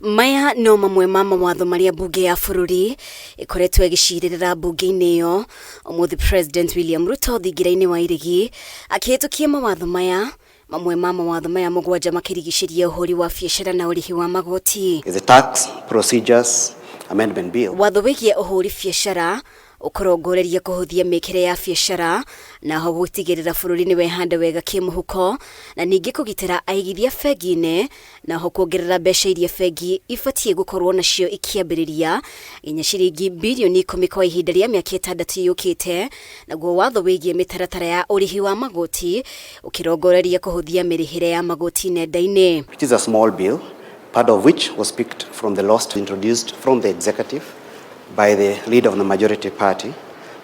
Maya no mamwe ma mawatho marĩa mbunge ya bũrũri ĩkoretwo ĩgĩcirĩrĩra mbunge-inĩ ĩyo. Ũmũthĩ President William Ruto thingira-inĩ wa iregi akĩhĩtũkia mawatho maya. Mamwe ma mawatho maya mũgwanja makĩrigicĩria ũhũri wa biacara na ũrĩhi wa magoti. The Tax Procedures Amendment Bill. Watho wĩgiĩ ũhũri biacara ũkũrongoreria kũhũthia mĩkĩre ya biacara na ho gũtigĩrĩra bũrũri nĩ wehanda wega kĩmũhuko na ningĩ kũgitĩra aigithia bengi-inĩ na ho kuongerera mbeca iria bengi ibatiĩ gũkorwo nacio ikĩambĩrĩria nginya ciringi birioni 10 kwa ihinda rĩa mĩaka 6 yũkĩte. Naguo watho wĩgiĩ mĩtaratara ya ũrĩhi wa magoti ũkĩrongoreria kũhũthia mĩrĩhĩre ya magoti nenda-inĩ. It is a small bill, part of which was picked from the laws introduced from the executive by the leader of the majority party,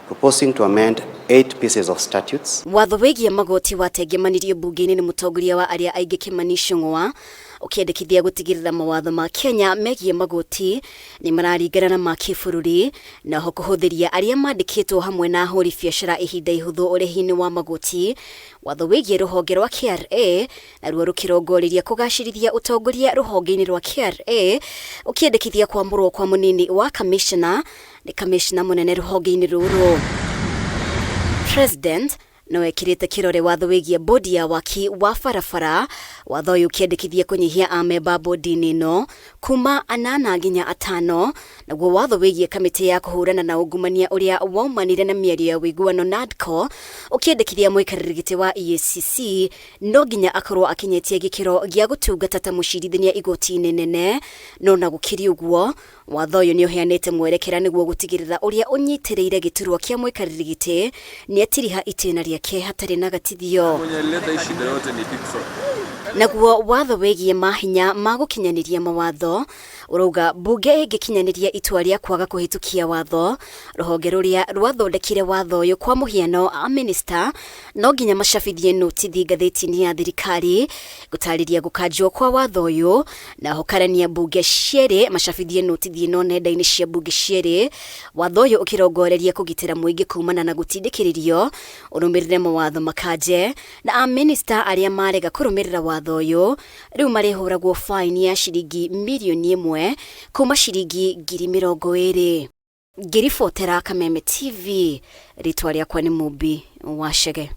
proposing to amend 8 pieces of statutes. Watho wĩgiĩ magoti watengemanirio mbunge-inĩ nĩ mũtongoria wa arĩa aingĩ Kimani Ichung'wa ũkĩendekithia gũtigĩrĩra mawatho ma Kenya megiĩ magoti nĩ mararingana na ma kĩbũrũri na ho kũhũthĩria arĩa mandĩkĩtwo hamwe na ahũri biacara ihinda ihũthũ ũrĩhi-inĩ wa magoti. Watho wĩgiĩ rũhonge rwa KRA naruo rũkĩrongoreria kũgacĩrithia ũtongoria rũhonge-inĩ rwa KRA ũkĩendekithia kwamũrwo kwa mũnini wa kamishna nĩ kamishna mũnene rũhonge-inĩ rũrũ. President no ekĩrĩte kĩrore watho wĩgiĩ bodi ya waki wa barabara. Watho ũyũ ũkĩendekithia kũnyihia amemba bodi-inĩ ĩno kuma 8 nginya 5. Naguo watho wĩgiĩ kamĩtĩ ya kũhũrana na ungumania ũrĩa waumanire na mĩario ya ũiguano NADCO ũkĩendekithia mũikarĩri gĩtĩ wa EACC no nginya akorwo akinyĩtie gĩkĩro gĩa gũtungata ta mũcirithania igoti-inĩ nene. No na gũkĩrĩ ũguo, watho ũyũ nĩ ũheanĩte mwerekera nĩguo gũtigĩrĩra ũrĩa ũnyitĩrĩire gĩturwa kĩa mũikarĩri gĩtĩ nĩ atiriha itĩna rĩake hatarĩ na gatithio. Mwenye alileta hii shida yote ni Dickson. Naguo watho wĩgiĩ mahinya ma gũkinyanĩria mawatho ũrauga mbunge ĩngĩkinyanĩria itua rĩa kwaga kũhĩtũkia watho, rũhonge rũrĩa rwathondekire watho ũyũ kwa mũhiano a minista no nginya macabithie notithi ngathĩti-inĩ ya thirikari gũtarĩria gũkanjwo kwa watho ũyũ, na ho karania mbunge cierĩ macabithie notithi ĩno nenda-inĩ cia mbunge cierĩ. Watho ũyũ ũkĩrongoreria kũgitĩra mũingĩ kumana na gũtindĩkĩrĩrio ũrũmĩrĩre mawatho makanje, na a minista arĩa marega kũrũmĩrĩra watho ũyũ rĩu marĩhũragwo faini ya ciringi mirioni 1 kuma ciringi 20,000. Ngĩribotera Kameme TV, rĩtwa rĩakwa nĩ Mumbi wa Chege.